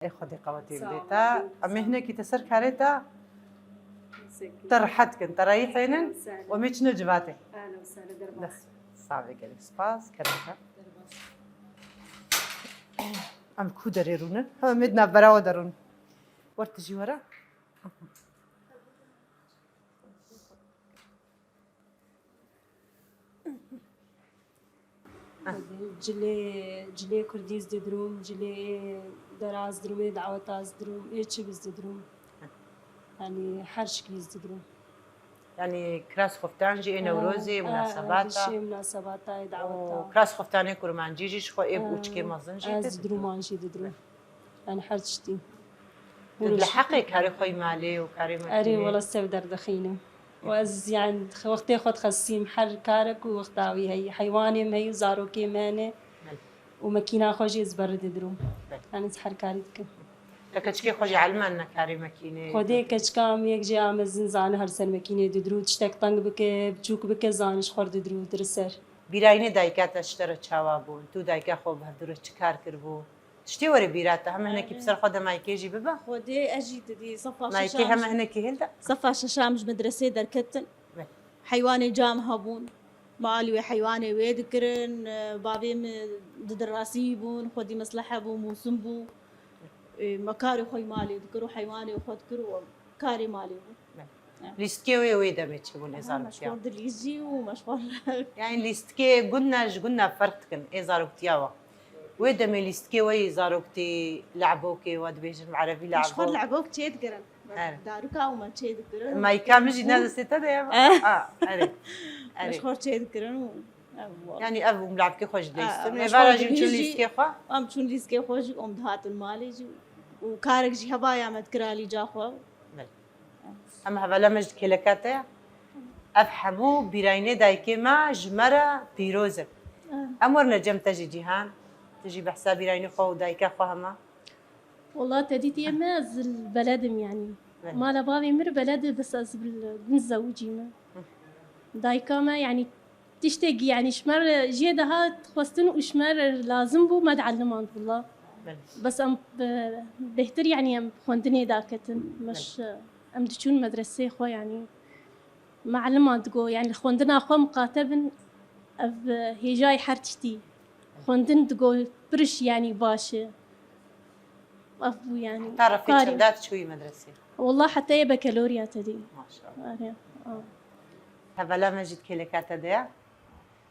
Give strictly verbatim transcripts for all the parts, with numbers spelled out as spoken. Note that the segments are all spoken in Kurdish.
Ê Xwedê qewetê bide te. Em ê hinekî te ser karê te, te rehet kin, te rayî xênin û em ê çine civatê. Ahlen we sahlen, derbas. Sax be, gelek spas, kerem te. Em ku derê rûnin? Ha, em ê di navbera we de rûn. Wer tu jî were. Cilê, cilê kurdî ez didirim, cilê deraz didirim, ê daweta ez didirim, ê çi biz didirim. Yanî her şiklî ez didirim. Yanî kiras xuftan jî ê Newrozê, munasebata. Jî munasebata, ê daweta. Û kiras xuftanê kurmancî jî ji xwe ê bi uçkê mezin jî tê didirim. Ez didirim, an jî didirim. Yanî her tiştî. Tu li heqê karê xwe yî malê û karê mekinê? Erê, wela sev derdixînim. Û ez, yanî, wextê xwe dixesîm, her karek û wexta wî heyî. Heywanê me heyî û zarokê me hene. Belê. Û mekîna xwe jî ez berê didirim. Belê. Yanî ez her karî dikim. Te keçikê xwe jî elimandine karê mekînê? Xwedê keçika min yek jê a mezin zane her ser mekînê didirû, tiştek teng bike, biçûk bike, zane ji xwe didirû, dire ser. Bîrayînê dayika te ji te re çawa bûn? Tu dayika xwe bi hevdu re çi kar kiribû? Tiştê were bîra te, heme hinekî bi ser xwe de mayikê jî bibe. Xwedê ez jî didî sefa şeşam. Mayikê heme hinekî hilde. Sefa şeşam ji medresê derketin. Be. Heywanê cam hebûn. Me alî wê heywanê wê dikirin. Bavê min didirasî bûn. Xwedî meslehe bû, mûsim bû. Me karê xwe yî malê dikir û heywanê xwe dikir û karê malê bû. Lîstikê wê wê demê çi bûn, ê zaroktiya? Me ji xwe dilîzî û me ji xwe. Yani lîstikê gund ne ji gund ne ferq dikin, ê zaroktiya we. Wê demê lîstikê we yî zaroktî, lebokê we dibêjin bi erebî lebok. Me ji xwe lebok çê dikirin. Daruka û me çê dikirin. Mayika min jî ne destê te de ye? Ah, erê. Me ji xwe çê dikirin û Yani ev û milabkê xwe jî dilîstin. Êvara jî çûn lîstikê xwe? Em çûn lîstikê xwe jî, em dihatin malê jî. Û karek jî hevaya me dikir alî ca xwe. Belê. Em hevala me ji kêleka te ye. Ev hemû bîrayînê dayikê me ji me re pîroz in. Em werine cem te jî Cîhan. Tu jî behsa bîrayînê xwe û dayika xwe hema. Wala te dîtiyê me ez li beled im yanî. Belê. Mala bavê min li beled e, bes ez li bin zewicî me. Dayika me yanî tiştekî yanî ji me re jê dihat xwestin û ji me re lazim bû, me diellimand wala. Belê. Bes em bi bêhtir yanî em xwendinê daketin. Me ji, em diçûn medresê xwe yanî. Mealiman digo, yani li xwendina xwe miqate bin, ev hêjayî her tiştî. Xwendin digo piriş, yani baş e. Ev bû yani. Heta refê çenda diçûyî medresê? Wallah heta yê bekelorya te dî. Maşallah. Are, a. Hevala me jî di kêleka te de ye.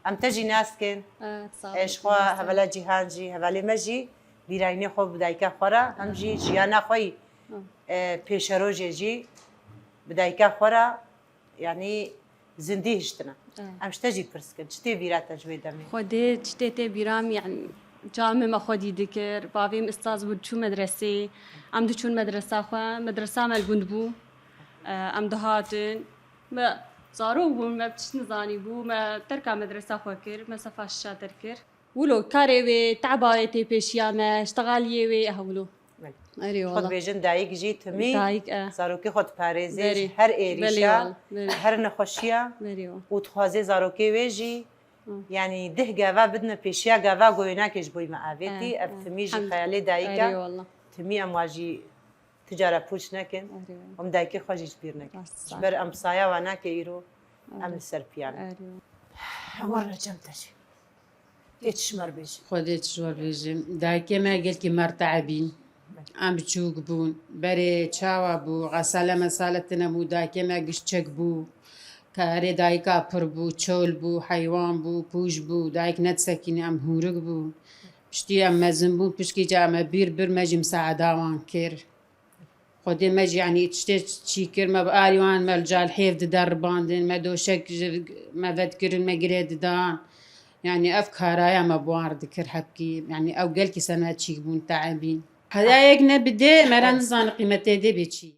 Em te jî nas dikin. Ê, sağ ol. Ji xwe hevala Cîhan jî, hevalê me jî bîrayînê xwe bi dayika xwe re, hem jî jiyana xwe yî, e, pêşerojê jî bi dayika xwe re, yanî zindî hiştine. Em ji te jî pirs dikin, çi tê bîra te ji wê demê? Xwedê çi tê tê bîra min, yanî camê me xwedî dikir, bavê min ustaz bû, diçû medresê, em diçûn medresa xwe, medresa me li gund bû. E, em dihatin, me zarok bûn, me tişt nizanîbû, me terka medresa xwe kir, me sefa şişa derkir. Wilo karê wê, teba wê tê pêşiya me, ştexaliyê wê, ehe wilo. Belê. Erê wala. Xwe dibêjin dayik jî timî, dayik, e, zarokê xwe diparêzê ji her êrîşa, belê wala, belê, her nexweşiya. Berê wala. Û dixwazê zarokê wê jî, hı, yanî dih gava bidine pêşiya gava goyê nake ji bo me avêtî, e, ev, e, timî jî xeyalê dayik e. Erê wala. Timî em wa jî ti cara pûç nekin. Erê wala. Em dayikê xwe jî ji bîr nekin. Rast. Ji ber em saya wa nake îro, em li ser piyan. Erê wala. Hemar recem te jî. Ê çi ji me re bêjin? Xwedê çi ji we re bêjim. Dayikê me gelkî me re teebîn. Em biçûk bûn. Berê çawa bû? Xesale mesale tune bû. Dayikê me gişt çek bû. Karê dayika pir bû, çol bû, heywan bû, pûj bû. Dayik nedisekîne, em hûrik bûn. Piştî em mezin bûn, pişkî ca me bîr bir, me jî misaeda wan kir. Xwedê me jî, yanî, tiştê çî kir, me bi alî wan, me li ca li hêv dideribandin, me doşek ji me vedikirin, me girê didan. Yanî, ev karaya me bi wan re dikir hepkî. Yanî, ew gelkî ser me çîk bûn, teebîn. Hedayek nebidê, me re nizane qîmetê dê bê çî.